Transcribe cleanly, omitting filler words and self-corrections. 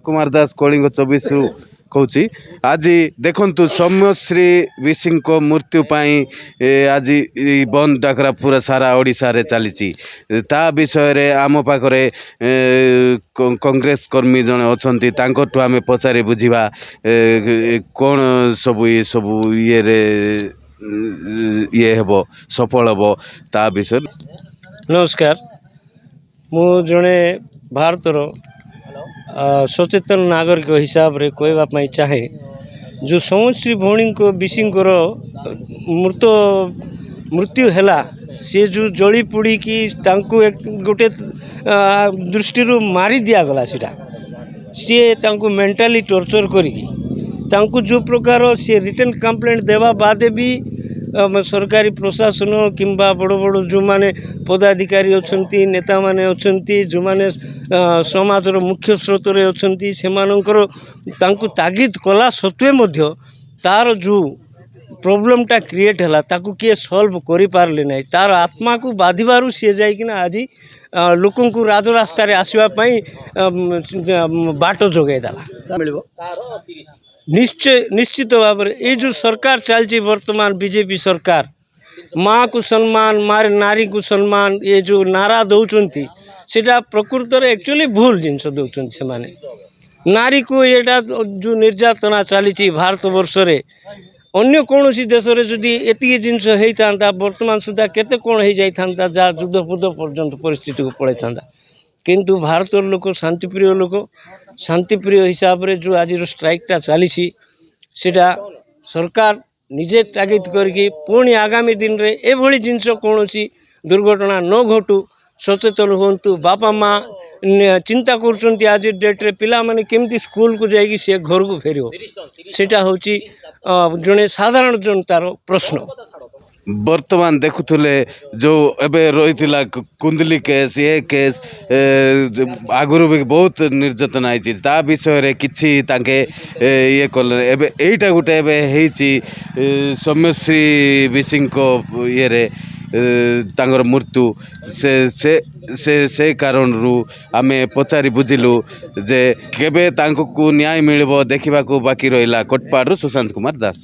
କୁମାର ଦାସ, କଳିଙ୍ଗ 24ରୁ କହୁଛି। ଆଜି ଦେଖନ୍ତୁ, ସୌମ୍ୟଶ୍ରୀ ବିଶିଙ୍କ ମୃତ୍ୟୁ ପାଇଁ ଆଜି ଏଇ ବନ୍ଦ ଡାକରା ପୁରା ସାରା ଓଡ଼ିଶାରେ ଚାଲିଛି। ତା ବିଷୟରେ ଆମ ପାଖରେ କଂଗ୍ରେସ କର୍ମୀ ଜଣେ ଅଛନ୍ତି, ତାଙ୍କଠୁ ଆମେ ପଚାରି ବୁଝିବା କ'ଣ ସବୁ ଏସବୁ ଇଏରେ ଇଏ ହେବ, ସଫଳ ହେବ ତା ବିଷୟରେ। ନମସ୍କାର। ମୁଁ ଜଣେ ଭାରତର ସଚେତନ ନାଗରିକ ହିସାବରେ କହିବା ପାଇଁ ଚାହେଁ, ଯେଉଁ ସୌମ୍ୟଶ୍ରୀ ଭଉଣୀଙ୍କ ବିଶିଙ୍କର ମୃତ୍ୟୁ ହେଲା, ସିଏ ଯେଉଁ ଜଳି ପୋଡ଼ିକି ତାଙ୍କୁ ଗୋଟେ ଦୃଷ୍ଟିରୁ ମାରି ଦିଆଗଲା, ସେଇଟା ସିଏ ତାଙ୍କୁ ମେଣ୍ଟାଲି ଟର୍ଚର୍ କରିକି ତାଙ୍କୁ ଯେଉଁ ପ୍ରକାର ସିଏ ରିଟନ୍ କମ୍ପ୍ଲେଣ୍ଟ ଦେବା ବାଦେ ବି ସରକାରୀ ପ୍ରଶାସନ କିମ୍ବା ବଡ଼ ବଡ଼ ଯେଉଁମାନେ ପଦାଧିକାରୀ ଅଛନ୍ତି, ନେତାମାନେ ଅଛନ୍ତି, ଯେଉଁମାନେ ସମାଜର ମୁଖ୍ୟ ସ୍ରୋତରେ ଅଛନ୍ତି, ସେମାନଙ୍କର ତାଙ୍କୁ ତାଗିଦ କଲା ସତ୍ତ୍ୱେ ମଧ୍ୟ ତାର ଯେଉଁ ପ୍ରୋବ୍ଲେମଟା କ୍ରିଏଟ୍ ହେଲା, ତାକୁ କିଏ ସଲ୍ଭ କରିପାରିଲେ ନାହିଁ। ତାର ଆତ୍ମାକୁ ବାଧିବାରୁ ସିଏ ଯାଇକିନା ଆଜି ଲୋକଙ୍କୁ ରାଜରାସ୍ତାରେ ଆସିବା ପାଇଁ ବାଟ ଯୋଗାଇ ଦେଲା। ମିଳିବ। ନିଶ୍ଚୟ, ନିଶ୍ଚିତ ଭାବରେ ଏଇ ଯେଉଁ ସରକାର ଚାଲିଛି ବର୍ତ୍ତମାନ, ବିଜେପି ସରକାର, ମାଆକୁ ସମ୍ମାନ, ନାରୀକୁ ସମ୍ମାନ, ଏ ଯେଉଁ ନାରା ଦେଉଛନ୍ତି, ସେଇଟା ପ୍ରକୃତରେ ଆକ୍ଚୁଆଲି ଭୁଲ ଜିନିଷ ଦେଉଛନ୍ତି ସେମାନେ। ନାରୀକୁ ଏଇଟା ଯେଉଁ ନିର୍ଯାତନା ଚାଲିଛି ଭାରତ ବର୍ଷରେ, ଅନ୍ୟ କୌଣସି ଦେଶରେ ଯଦି ଏତିକି ଜିନିଷ ହେଇଥାନ୍ତା, ବର୍ତ୍ତମାନ ସୁଦ୍ଧା କେତେ କ'ଣ ହେଇଯାଇଥାନ୍ତା, ଯାହା ଯୁଦ୍ଧ ଫୁଦ୍ଧ ପର୍ଯ୍ୟନ୍ତ ପରିସ୍ଥିତିକୁ ପଳେଇଥାନ୍ତା। କିନ୍ତୁ ଭାରତର ଲୋକ ଶାନ୍ତିପ୍ରିୟ ଲୋକ। ଶାନ୍ତିପ୍ରିୟ ହିସାବରେ ଯେଉଁ ଆଜିର ଷ୍ଟ୍ରାଇକ୍ଟା ଚାଲିଛି, ସେଇଟା ସରକାର ନିଜେ ତାଗିଦ କରିକି ପୁଣି ଆଗାମୀ ଦିନରେ ଏଭଳି ଜିନିଷ କୌଣସି ଦୁର୍ଘଟଣା ନ ଘଟୁ, ସଚେତନ ହୁଅନ୍ତୁ। ବାପା ମା ଚିନ୍ତା କରୁଛନ୍ତି ଆଜି ଡେଟ୍ରେ ପିଲାମାନେ କେମିତି ସ୍କୁଲକୁ ଯାଇକି ସିଏ ଘରକୁ ଫେରିବ। ସେଇଟା ହେଉଛି ଜଣେ ସାଧାରଣ ଜନତାର ପ୍ରଶ୍ନ। ବର୍ତ୍ତମାନ ଦେଖୁଥିଲେ ଯେଉଁ ଏବେ ରହିଥିଲା କୁନ୍ଦଲି କେସ୍, ଏ କେସ୍ ଆଗରୁ ବି ବହୁତ ନିର୍ଯାତନା ହେଇଛି, ତା ବିଷୟରେ କିଛି ତାଙ୍କେ ଇଏ କଲେ। ଏବେ ଏଇଟା ଗୋଟେ ଏବେ ହେଇଛି ସୌମ୍ୟଶ୍ରୀ ବିଶିଙ୍କ ଇଏରେ ତାଙ୍କର ମୃତ୍ୟୁ, ସେ ସେ ସେ ସେ କାରଣରୁ ଆମେ ପଚାରି ବୁଝିଲୁ ଯେ କେବେ ତାଙ୍କୁ ନ୍ୟାୟ ମିଳିବ, ଦେଖିବାକୁ ବାକି ରହିଲା। କୋଟପାଡ଼ରୁ ସୁଶାନ୍ତ କୁମାର ଦାସ।